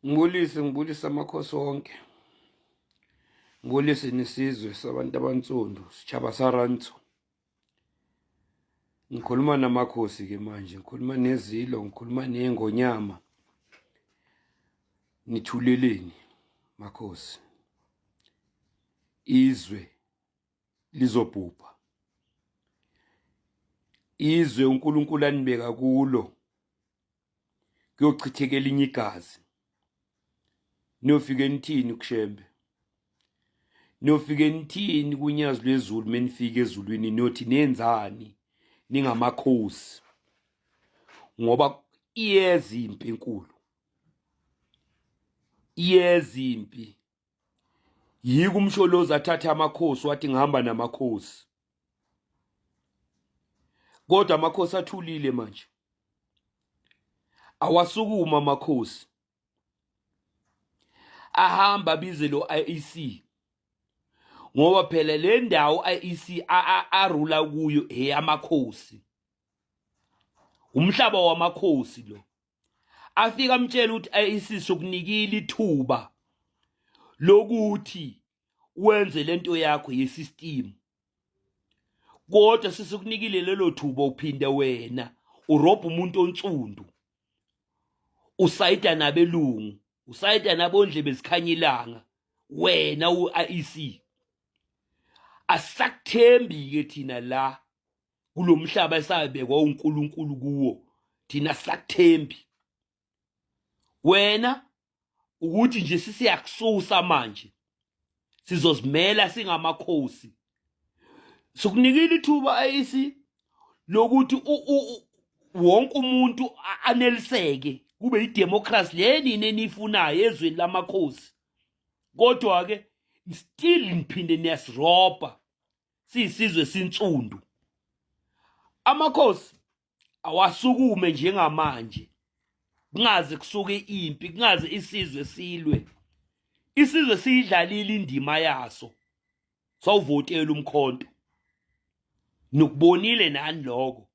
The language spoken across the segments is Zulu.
Ngibulise ngibulise amakhosi wonke. Ngibulise nesizwe sabantu abansundu, sitshaba sarantsho. Ngikhuluma namakhosi ke manje, ngikhuluma nezilo, ngikhuluma nengonyama. Nithuleleni makhosi. Izwe lizobhubha. Izwe uNkulunkulu anibeka kulo kuyochitheka elinye igazi niyofike nithini kushembe niyofike nithini kunyazi lwezulu menifika ezulwini niyothi nenzani ningamakhosi ngoba iyeza impi enkulu iyeza impi yiko umsholozi athatha amakhosi wathi ngihamba namakhosi kodwa amakhosi athulile manje awasukuma amakhosi ahamba abize lo IEC ngoba phela le ndawo IEC arula kuyo eyamakhosi umhlaba wamakhosi lo afika amtshela ukuthi IEC sokunikile ithuba lokuthi wenze lento yakho yesystem kodwa sisikunikile lelo thuba uphinde wena urobha umuntu onsundu usayida nabelungu usayida nabondlebe zikhanya ilanga wena u-IEC asakuthembi ke thina la kulomhlaba esabekwa uNkulunkulu kuwo thina sakuthembi wena ukuthi nje sisiyakususa manje sizozimela singamakhosi sikunikile ithuba ayisi lokuthi wonke umuntu aneliseke kube idemocracy le nini eniyifunayo ezweni lamakhosi kodwa ke still niphinde niyasirobha siyisizwe sinsundu amakhosi awasukume njengamanje kungaze kusuke impi kungaze isizwe silwe isizwe siyidlalile indima yaso sawuvotela umkhonto nikubonile nani lokho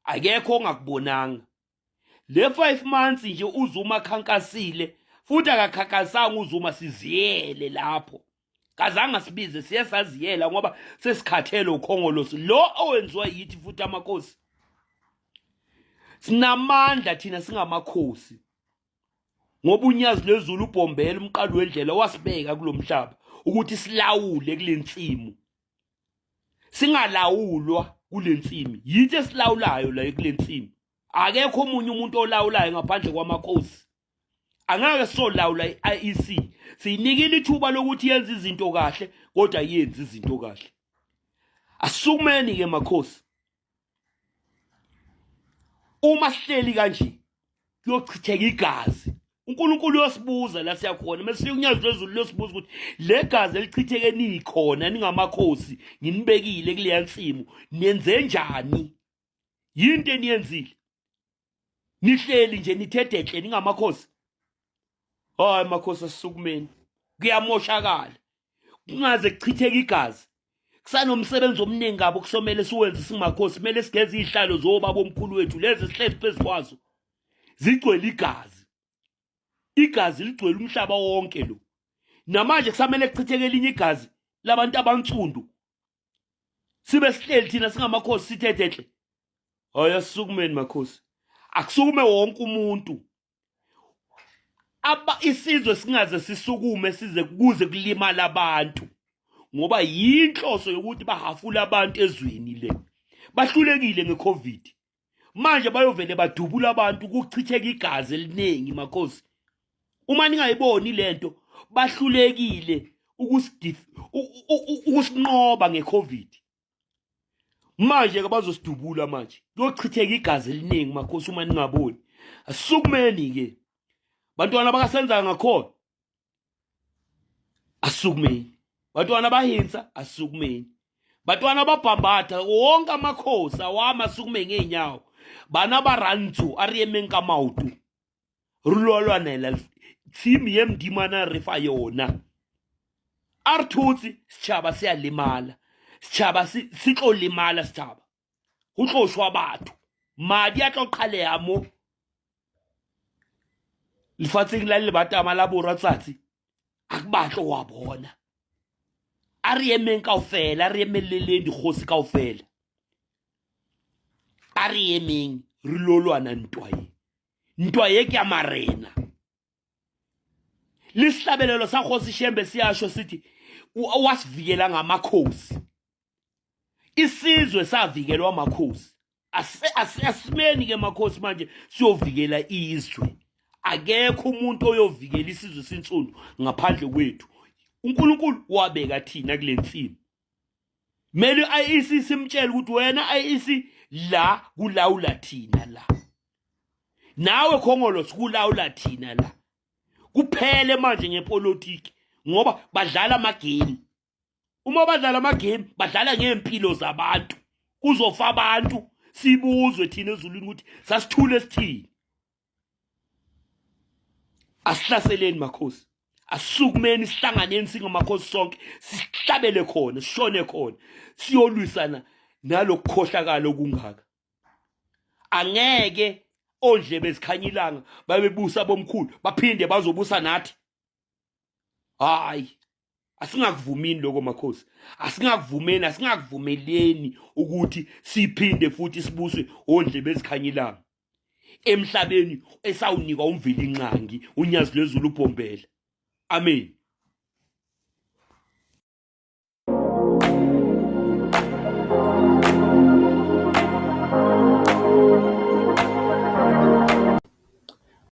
akekho ongakubonanga le 5 months nje uZuma khankasile futhi akakhankasanga uZuma siziyele lapho kazange asibize siye saziyela ngoba sesikhathele ukhongolosi lo owenziwa yithi futhi amakhosi sinamandla thina singamakhosi ngoba unyazi lwezulu ubhombela umqalo wendlela wasibeka kulomhlaba ukuthi silawule kulensimu singalawulwa kulensimi yithi esilawulayo la kulensimi akekho omunye umuntu olawulayo ngaphandle kwamakhosi angeke solawula i-IEC siyinikile ithuba lokuthi yenze izinto kahle kodwa yenze izinto kahle asukumeni ke makhosi uma sihleli kanje kuyochitheka igazi uNkulunkulu uyosibuza la siyakhona mesifika unyazi lwezulu luyosibuza ukuthi le gazi elichitheke nikhona ningamakhosi nginibekile kuleya nsimu nenze njani yinto eniyenzile nihleli nje nithe dehle ningamakhosi hayi makhosi asisukumeni kuyamoshakala kungaze kuchitheke igazi kusanomsebenzi omningi kabi okusomele siwenze singamakhosi kumele sigeze izihlalo zobaba omkhulu wethu lezi sihlezi phezu kwazo zigcwele igazi igazi ligcwele umhlaba wonke lo namanje kusamele kuchitheke elinye igazi labantu abansundu sibe sihleli thina singamakhosi sithe dehle hayi asisukumeni makhosi akusukume wonke umuntu aba isizwe singaze sisukume size kuze kulimala abantu ngoba yinhloso yokuthi bahafule abantu ezweni le bahlulekile ngeCovid manje bayovele badubula abantu kuchitheka igazi eliningi makhosi uma ningayiboni lento bahlulekile ukusinqoba ngeCovid manje ke bazosidubula manje kuyochitheka igazi eliningi makhosi uma ningaboni asukumeni ke bantwana bakasenza ngakhona asukumeni bantwana bahinsa asukumeni bantwana babhambatha wonke amakhosi awami asukume ngeenyawo bana ba rantsu a re emeng ka maoto re lwalwanela tshimi ye modimana re fa yona a re thotse setšhaba se a lemala setšhaba se tlo lemala setšhaba go tlo shwa batho madi a tlo qhaleya mo Lefatsheng la lebatama la borwa tsatsi a ke batlo wa bona. A re emeng kaofela, a re emeleleng dikgosi kaofela. A re emeng re lo lwana ntwa ye. Ntwa ye ke ya marena. Le sehlabelelo sa kgosi Shembe siyasho sithi wasivikela ngamakhosi. Isizwe savikelwa amakhosi. Asimeni ke makhosi manje siyovikela izwe. Akekho umuntu oyovikela isizwe sinsundu ngaphandle kwethu. uNkulunkulu wabeka thina kule nsimi. Mele i-IEC simtshele ukuthi wena IEC la kulawula thina la. Nawe Khongolo sikulawula thina la. Kuphele manje ngepolitiki ngoba badlala amagame. Uma badlala amagame badlala ngempilo zabantu. Kuzofa abantu sibuzwe thina ezulwini ukuthi sasithule sithini. Asihlaseleni makhosi. Asukumeni sihlanganeni singamakhosi sonke sihlabele khona sishone khona siyolwisana nalokukhohlakala okungaka. Angeke ondlebe ezikhanya ilanga babebusa bomkhulu baphinde bazobusa nathi. Hayi asingakuvumini lokho makhosi, asingakuvumeni, asingakuvumeleni ukuthi siphinde futhi sibuswe ondlebe ezikhanya ilanga emhlabeni esawunikwa uMvelinqangi uNyazi lwezulu uBhombela. Amen.